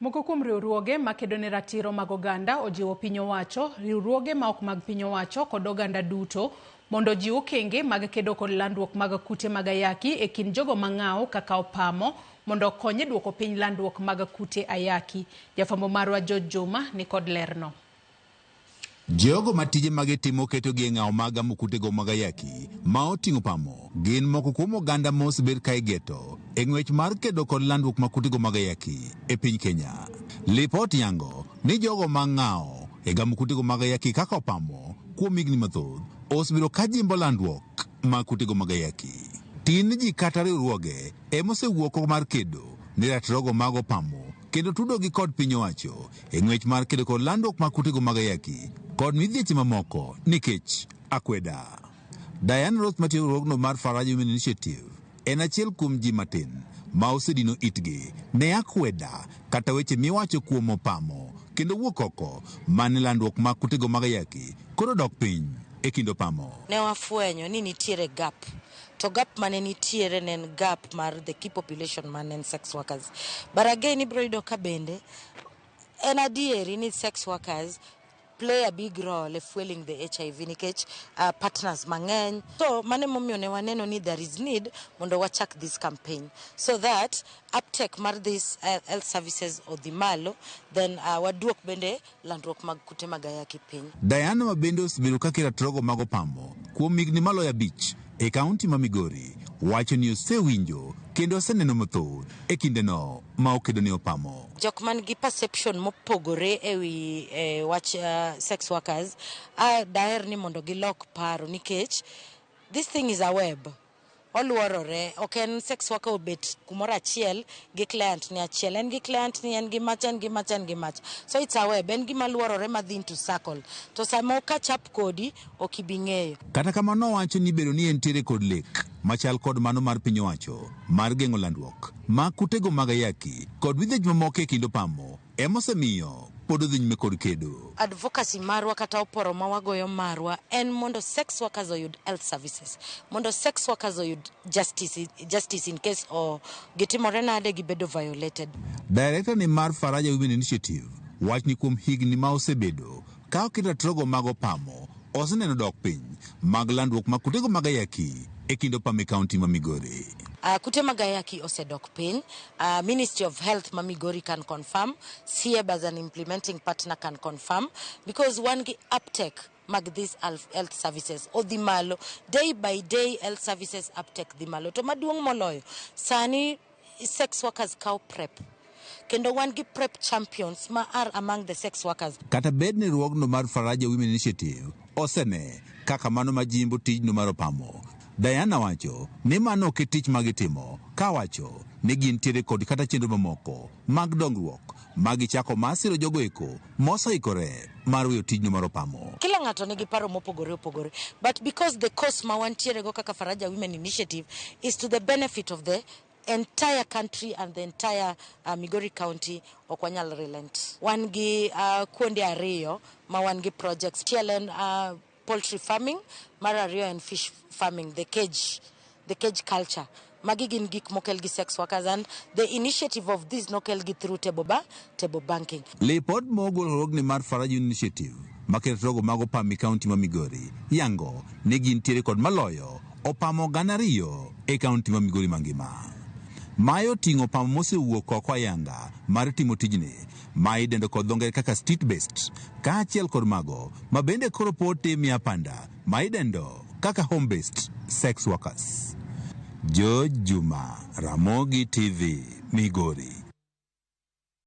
Moko kuom riwruoge makedo ne ratiro mag oganda ojiwo piny owacho, riwruoge ma ok mag piny owacho kod oganda duto mondo ojiw okenge mag kedo kod landruok mag kute mag ayaki e kind jogo mang'aw kaka opamo mondo okony e duoko piny landruok mag kute ayaki. Jafwambo marwa George Juma ni kod lerno. Jogo ma tije ma gitimo ketogi e ng'awo mag gamo kutego mag ayaki ma oting'o pamo gin moko kuom oganda ma osebed ka igeto e ng'wech mar kedo kod landruok mag kutego mag ayaki e piny Kenya. Lipot yango ni jogo ma ng'awo e gamo kutego mag ayaki kaka opamo kuom higni mathoth osebedo ka jimbo landruok mag kutego mag ayaki. Tin ji kata riwruoge ema osewuok oko mar kedo ne ratirogo mag opamo kendo tudogi kod piny owacho e ng'wech mar kedo kod landruok mag kutego mag ayaki kod midhieche mamoko nikech akweda. Diane Roth matiyo riwruogno mar Faraja Women Initiative en achiel kuom ji matin ma osedino itgi ne akweda kata weche miwacho kuom opamo kendo wuok oko mane landruok mag kutego mag ayaki koro dok piny e kind opamo. Ne wafwenyo ni nitiere gap to gap mane nitiere ne en gap mar the key population mane en sex workers. But again ibiro yudo ka bende en adieri ni sex workers play a big role e fueling the HIV nikech partners mang'eny. So mano emomiyo ne waneno ni there is need mondo wachak this campaign so that uptake mar this health services odhi malo then waduok bende landruok mag kute mag ayaki piny. Diana ma bende osebedo ka keto atrogo mag opamo kuom higni maloyo abich e kaunti ma Migori wacho ni osewinjo kendo oseneno mathoth e kindeno ma okedo ne opamo. Jok man gi perception mopogore e wi wach sex workers, daher ni mondo gilok paro nikech this thing is a web. Oluorore, ok en sex worker obet kumoro achiel gi client ni achiel, en gi client ni, en gi mach, en gi mach, en gi mach. So it's a web, en gima luorore madhi into circle. To sama catch up kodi, ok ibi ng'eyo. Kata kamano owacho ni bedo ni entiere kod lek machal kod mano mar piny owacho mar geng'o landruok mag kutego mag ayaki kod midhiech mamoko e kind opamo ema osemiyo pod odhi nyime kod kedo. Advocacy marwa kata oporo ma wagoyo marwa en mondo sex workers oyud health services, mondo sex workers oyud justice, justice in case o gitimore nade gibedo violated. Director ni mar Faraja Women Initiative wach ni kuom higni ma osebedo ka oketo atrogo mag opamo oseneno dok piny mag landruok mag kutego mag ayaki e kind opamo e kaunti ma Migori. Kute mag ayaki osedok piny. Ministry of Health ma Migori can confirm, SIEB as an implementing partner can confirm, because wan gi uptake mag these health services odhi malo. Day by day health services uptake dhi malo. To maduong' moloyo, sani sex workers kawo PrEP. Kendo wan gi PrEP champions ma are among the sex workers. Kata bed ni riwruogno mar Faraja Women Initiative osene kaka mano majimbo tijno mar opamo, Diana wacho ni mano ok e tich ma gitimo kawacho ni gintiere kod kata chenro mamoko mag dongruok ma gichako mar siro jogo eko moseikore mar weyo tijno mar opamo. Kila ng'ato nigi paro mopogore opogore, but because the cause ma wantiere go kaka Faraja Women Initiative is to the benefit of the entire country and the entire Migori County, ok wanyal relent. Wan gi kuonde ariyo ma wan gi projects. Achiel en poultry farming, mar ariyo en fish farming, the cage culture. Magi gin gik mokel gi sex workers and the initiative of this nokel gi through table banking. Lipot mogol riwruogni mar Faraja Initiative maketo rogo mag opamo e kaunti ma Migori yango ni gintiere kod maloyo opamo 2,000 e kaunti ma Migori mangima. Mae oting'o opamo mosewuok oko ayanga mar timo tijni ma idendo kod dho ngere kaka street based kaachiel kod mago ma bende koro pod timie apanda ma idendo kaka home based sex workers. George Juma, Ramogi TV, Migori.